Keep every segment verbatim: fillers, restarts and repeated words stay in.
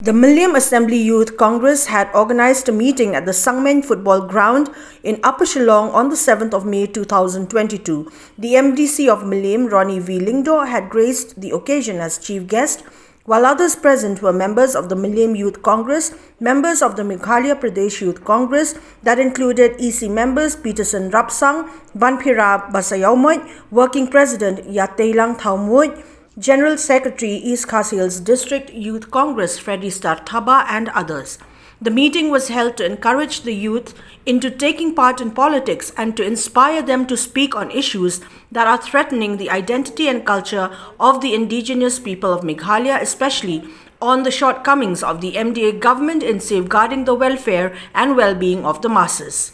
The Mylliem Assembly Youth Congress had organized a meeting at the Sangmeng Football Ground in Upper Shillong on the seventh of May two thousand twenty-two. The M D C of Mylliem, Ronnie V Lyngdoh, had graced the occasion as chief guest, while others present were members of the Mylliem Youth Congress, members of the Meghalaya Pradesh Youth Congress, that included E C members Peterson Rapsang, Banphira Basaiawmoit, Working President Yateilang Thaumuit, General Secretary, East Khasi Hills District Youth Congress, Freddy Starthaba, and others. The meeting was held to encourage the youth into taking part in politics and to inspire them to speak on issues that are threatening the identity and culture of the indigenous people of Meghalaya, especially on the shortcomings of the M D A government in safeguarding the welfare and well-being of the masses.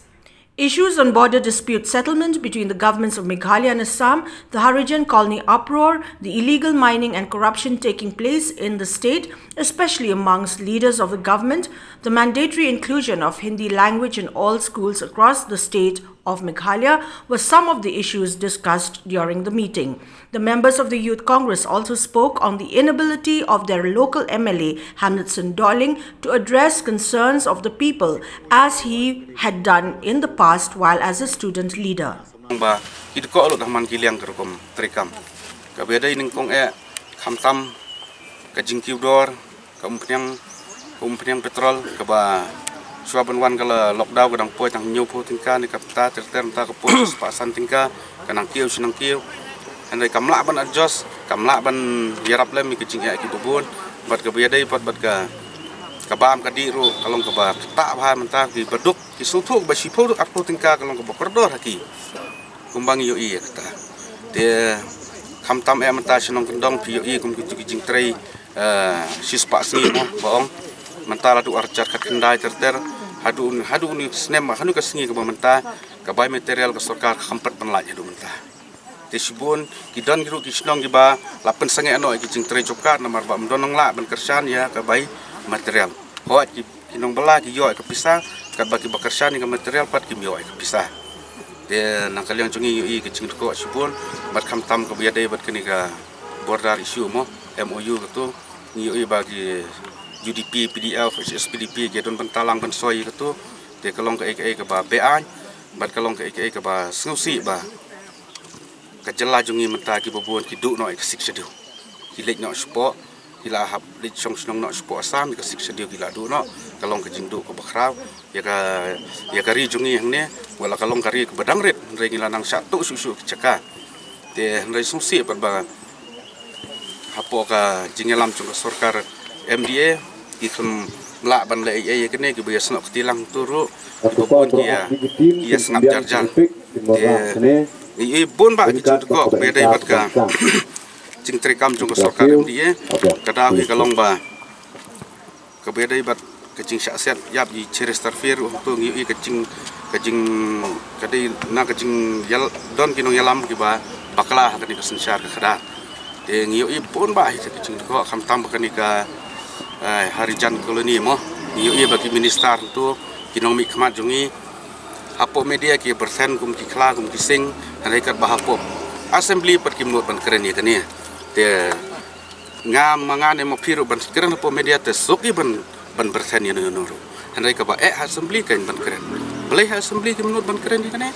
Issues on border dispute settlement between the governments of Meghalaya and Assam, the Harijan colony uproar, the illegal mining and corruption taking place in the state, especially amongst leaders of the government, the mandatory inclusion of Hindi language in all schools across the state of Meghalaya, were some of the issues discussed during the meeting. The members of the Youth Congress also spoke on the inability of their local M L A, Hamletson Doling, to address concerns of the people as he had done in the past while as a student leader. Ba ki dei ko lut ha man ki liang ka rukom treikam. Ka ba ïadei nyngkong eh khamtam ka jingkiew dor ka umphniang, ka umphniang petrol, kaba shuwa ban wan ka la lockdown ka dang poi tang hynñiewphew tyngka, ne ka bynta ter ter mynta ka poi spah san tyngka, ka nang kiew shi nang kiew. Hynrei kam lah ban adjust, kam lah ban ïarap lem ïa ka jingeh kiba bun, bad kaba ïadei pat bad ka, ka bam ka dih ruh ka long kaba ktah bha mynta, kiba duk ki sngewthuh ba shiphew duk arphew tyngka ka long kaba kordor ha ki. Kumba ngi ïohi ïa kata. Te khamtam eh mynta shnong kyndong phi ïohi kum kitu ki jingtrei, eh, shispah sngi mo ba ong. Mynta la duk arhajar khatkhyndai ter ter. Haduh, haduh une u snem, haduh ka sngi kaba mynta, ka bai material ka sorkar kam pat ban lait haduh mynta. Te shibun ki don ki ruh ki shnong kiba la pynsangeh noh ïa ki jingtrei job card namar ba ym don nonglah ban kyrshan ïa ka bai material. Hooid ki, ki nongbylla ki ïoh ïa ka pisa, katba kiba kyrshan ïa ka material pat kim ïoh ïa ka pisa. Te na ka liang jong ngi ngi ïohi ka jingdkoh shibun, bad khamtam kaba ïadei bad kane ka border issue mo, M O U katu, ngi ïohi ba ki U D P, P D F, H S P D P, ki don bynta lang ban soi ïa katu, te ka long kaei kaei kaba beaiñ, bad ka long kaei kaei kaba sngewsih ba ka jylla jong ngi mynta kiba bun ki duh noh ïa ka Sixth Schedule. Ki leit noh shapoh, ki la hap leit shong shnong noh shapoh Assam, ïa ka Sixth Schedule ki la duh noh, ka long ka jingduh kaba khraw ïa ka, ïa ka ri jong ngi hangne, wat la ka long ka ri kaba dang rit, hynrei ngi la nang shah tuh shuh shuh ki jaka. Te hynrei sngewsih pat ba hapoh ka jingïalam jong ka sorkar M D A, kim lah ban leh ei ei ïa kane, kiba ïasnoh kti lang tu ruh kiba bun ki ïa, ki ïa sngap jar jar. Te i, i bun bah ki jingdkoh kaba ïadei bad ka jingtreikam jong ka sorkar M D A. Ka daw hi ka long ba kaba ïadei bad ka jingshah siat ïap i Cheristerfield ruh tu ngi ïohi ka jing, ka jing, ka dei na ka jingïal, don ki nongïalam kiba bakla ha kane ka synshar ka khadar. Te ngi ïohi bun bah hi ka jingdkoh khamtam ba kane ka, eh, Harijan Colony mo. Ngi ïohi ba ki minister tu, ki nongmihkhmat jong ngi hapoh media ki byrthen kum ki khla kum ki sing, hynrei katba hapoh assembly pat kim nud ban kren ïa kane. Te nga ma nga ne ma phi ruh ban kren hapoh media te suk ïa ban, ban byrthen ïa no ïa no ruh. Hynrei kaba eh ha assembly kan ban kren. Balei ha assembly kim nud ban kren ïa kane?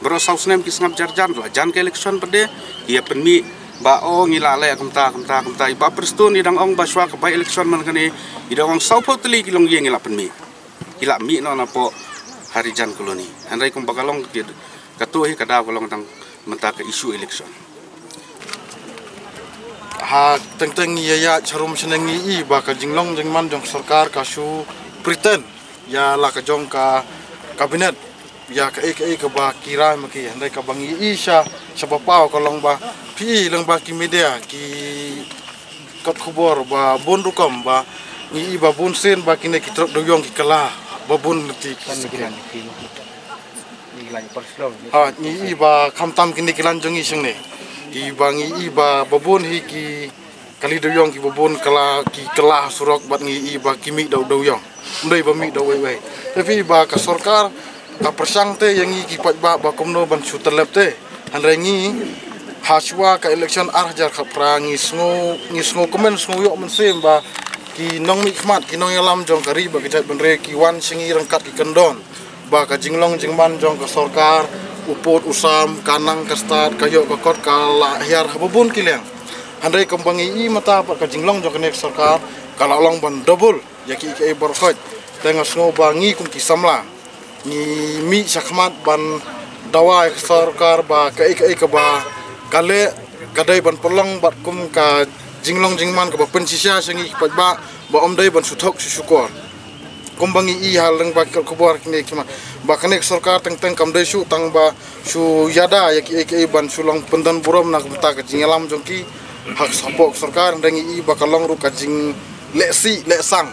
Baroh saw snem ki sngap jar jar, la jan ka election pat de, ki ïa pynmih ba o ngi la leh kumta kumta kumta. I Bah Prestone i dang ong ba shuwa ka bai election man kane, i dang ong sawphew tylli ki longïing i la pynmih. Ki la mih noh napoh Harijan Colony. Hynrei kumba ka long ki, katu hi ka daw ka long tang mynta ka issue election. Ha teng teng ïa ïa sharum shneng ngi i ba ka jinglong jingman jong sorkar ka shu pretend ïa la ka jong ka cabinet ïa kaei kaei kaba ki rai ma ki, hynrei kaba ngi i sha, sha ba paw ka long ba phi i lang ba ki media ki kot khubor ba bun rukom ba ngi i ba bun sien ba kine ki trok dewïong ki kylla ba bun lynti ki. Ha, ngi i ba khamtam kine ki lan jong ngi shnong ne. I ba ngi i ba ba bun hi ki kali dewïong kiba bun kylla, ki kylla surok bad ngi i ba ki mih da u dewïong. Ym dei ba mih da uwei uwei. Te phi i ba ka sorkar ka pyrshang te ïa ngi ki paidbah ba kumno ban shu tyllep te. Hynrei ngi ha shuwa ka election ar hajar khatphra ngi sngew, ngi sngewkmen sngewïoh mynsiem ba Ki nongmihkhmat, ki nongïalam jong ka ri bad ka jaitbynriew ki wan sha ngi ryngkat ki kyndon ba ka jinglong jingman jong ka sorkar, u pud u sam, ka nang ka stad, ka ïoh ka kot ka la hiar ha ba bun ki liang. Hynrei kumba ngi i mynta bad ka jinglong jong kane ka sorkar ka la long ban double ïa ki, ki ei baroh khoit. Te nga sngew ba ngi kum ki samla ngi mih shakhmat ban dawa ïa ka sorkar ba kaei kaei kaba ka leh ka dei ban pynlong bad kum ka jinglong jingman kaba pynshisha sha ngi ki paidbah ba ym dei ban shu thok shu shukor. Kumba ngi i ha lyngba ki khubor kine ki ma ba kane ka sorkar teng teng kam dei shu tang ba shu ïada ïa kiei kiei ban shu long pyndon burom na ka bynta ka jingïalam jong ki ha ka, hapoh ka sorkar. Hynrei ngi i ba ka long ruh ka jinglehsih lehsang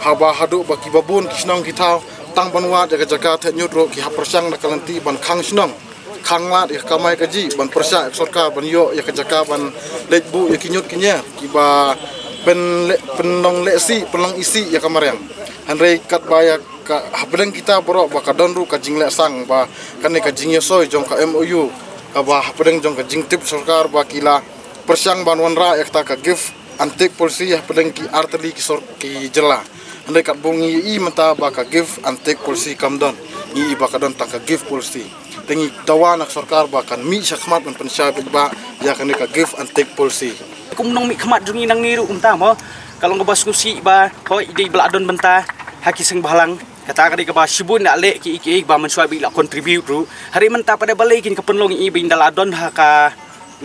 haba haduh ba kiba bun ki shnong ki thaw tang ban wad ïa ka jaka thait ñiut ruh ki hap pyrshang na ka lynti ban khang shnong khang lad ïa ka kamai kajih ban pyrshah ïa ka sorkar ban ïoh ïa ka jaka ban leit buh ïa ki ñiut ki ñier kiba pynle-, pynlong lehsih pynlong isih ïa ka mariang. Hynrei katba ïa ka hapdeng kita baroh ba ka don ruh ka jinglehsang ba kane ka jingïasoi jong ka M O U kaba hapdeng jong ka jingtip sorkar ba ki la pyrshang ban wanrah ïa kata ka give and take policy hapdeng ki artylli ki sor-, ki jylla. Hynrei katba ngi i mynta ba ka give and take policy kam don, ngi i ba ka don tang ka give policy. Te ngi dawa na ka sorkar ba kan mih shakhmat ban pynshai beit ba ïa kane ka give and take policy. Kum nongmihkhmat jong ngi nangne ruh kumta mo, ka long kaba sngewsih ba hoi dei ba la don bynta ha ki seng bhalang. Kata ka dei kaba shibun da leh ki, ki, ki ba mynshuwa ba la contribute ruh. Hynrei mynta pat da balei kin ka pynlong i ba in da la don ha ka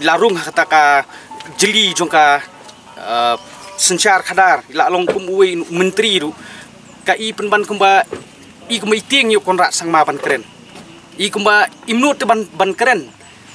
la rung ha kata ka jylliew jong ka, uh, synshar khadar, la long kum uwei u myntri ruh. Ka i pynban kumba i kumba i tieng ïa u Conrad Sangma ban kren. I kumba i mut te ban, ban kren.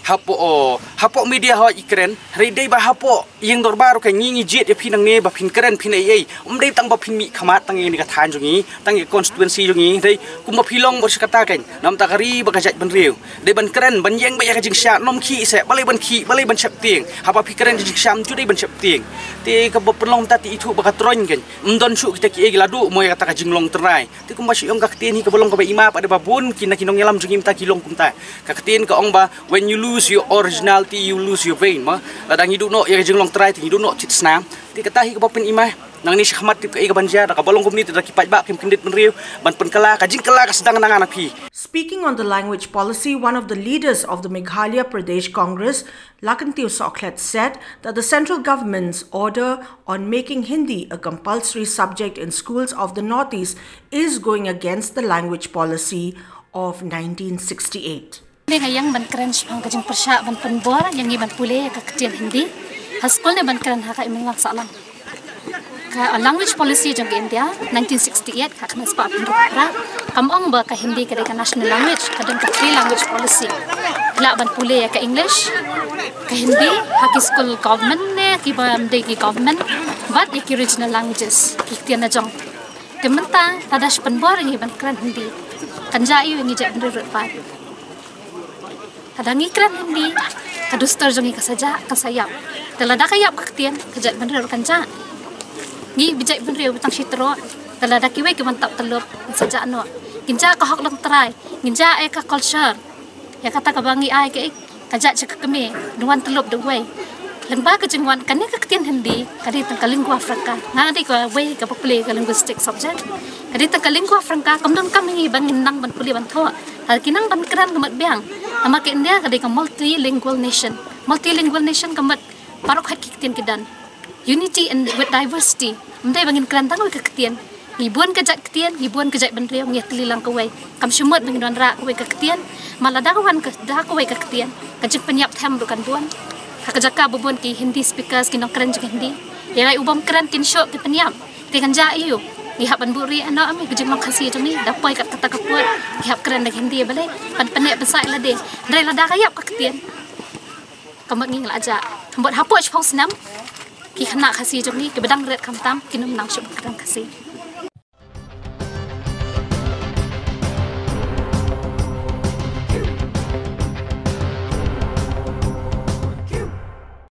Hapoh, oh, hapoh media hoi i kren. Hynrei dei ba hapoh ïing dorbar ka ngi ngi jied ïa phi nangne ba phin kren phin ei ei. Ym dei tang ba phin mihkhmat tang ïa kane ka thaiñ jong ngi, tang ïa ka constituency jong ngi. Hynrei kumba phi long bor sha kata kein. Namar ka ri bad ka jaitbynriew. Dei ban kren, ban ïeng beit ïa ka jingshah, ym khih seh, balei ban khih, balei ban sheptieng. Haba phi kren ka jingshah, ym ju dei ban sheptieng. Te kaba pynlong ta te ithuh ba ka troiñ kein. Ym don shuh kita kiei ki la duh mo ïa kata ka jinglong tynrai. Te kumba shu ong ka ktien hi kaba long kaba i ma pat da ba bun ki na ki nongïalam jong ngi mynta ki long kumta. Ka ktien ka ong ba, when you lose your originality, you lose your vein, mo. Lada ngi duh noh ïa ka jinglong tynrai te ngi duh noh thied snam. Te kata hi kaba pyn-i ma. Nangne shakhmat tip kaei kaban jia, da kaba long kumne te da ki paidbah kim kyndit bynriew ban pynkylla, ka jingkylla ka sdang na nga na phi. Speaking on the language policy, one of the leaders of the Meghalaya Pradesh Congress, Lakhantiw Sohkhlet, said that the central government's order on making Hindi a compulsory subject in schools of the Northeast is going against the language policy of nineteen sixty-eight. Nga ïeng ban kren shaphang ka jingpyrshah ban pynbor ïa ngi ban pule ïa ka ktien Hindi ha skul ne ban kren ha ka imlang sahlang. Ka language policy jong ka India nineteen sixty-eight, ka khyndai spah pynruk phra, kam ong ba ka Hindi ka dei ka national language, ka don ka three language policy. Lah ban pule ïa ka English, ka Hindi ha ki skul government ne kiba ym dei ki government, bad ïa ki regional languages, ki ktien la jong. Te mynta lada shu pynbor ïa ngi ban kren Hindi, kan jia ïa ngi jaitbynriew ruh pat. Lada ngi kren Hindi, ka dustur jong ngi ka sa jah, ka sa ïap. Te lada ka ïap ka ktien, ka jaitbynriew kan jah. Ngi ba jaitbynriew ba tang shi troh, te lada kiwei ki wan tap tyllup, kan sa jah noh. Ngin jah ka hok longtrai, ngin jah ïa ka culture. Ïa kata kaba ngi ai ka, ka jait sha ka kmie, da wan tyllup da uwei. Lyngba ka jingwan kane ka ktien Hindi, ka dei tang ka lingua franca. Nga dei kawei kaba pule ka linguistic subject. Ka dei tang ka lingua franca, kam donkam ïa ngi ba ngin nang ban pule ban thoh. Haba ki nang ban kren ka mut biang. Namar ka India ka dei ka multilingual nation. Multilingual nation ka mut baroh khoit ki ktien ki don. Unity and with diversity. Ym dei ba ngin kren tang kawei ka ktien. Ngi bun ka jait ktien, ngi bun ka jaitbynriew, ngi ïatylli lang kawei. Kam shu mut ba ngin wanrah kawei ka ktien. Ma lada ka wan ka, da kawei ka ktien, ka jingpynïap them ruh kan bun. Ha ka jaka ba bun ki Hindi speakers, ki nongkren jong ka Hindi, ïa uba ym kren kin shu ki pynïap. Te kan jia ïa u. Ngi hap ban buhrieh noh ïa ka jinglong Khasi jong ngi, da poi kat kata ka pud ngi hap kren da ka Hindi balei, ban pynneh pynsah ïa lade. Hynrei lada ka ïap ka ktien, ka mut ngi la jah. Bad hapoh shiphew snem, ki khynnah Khasi jong ngi kiba dang rit khamtam kin ym nang shu kren Khasi.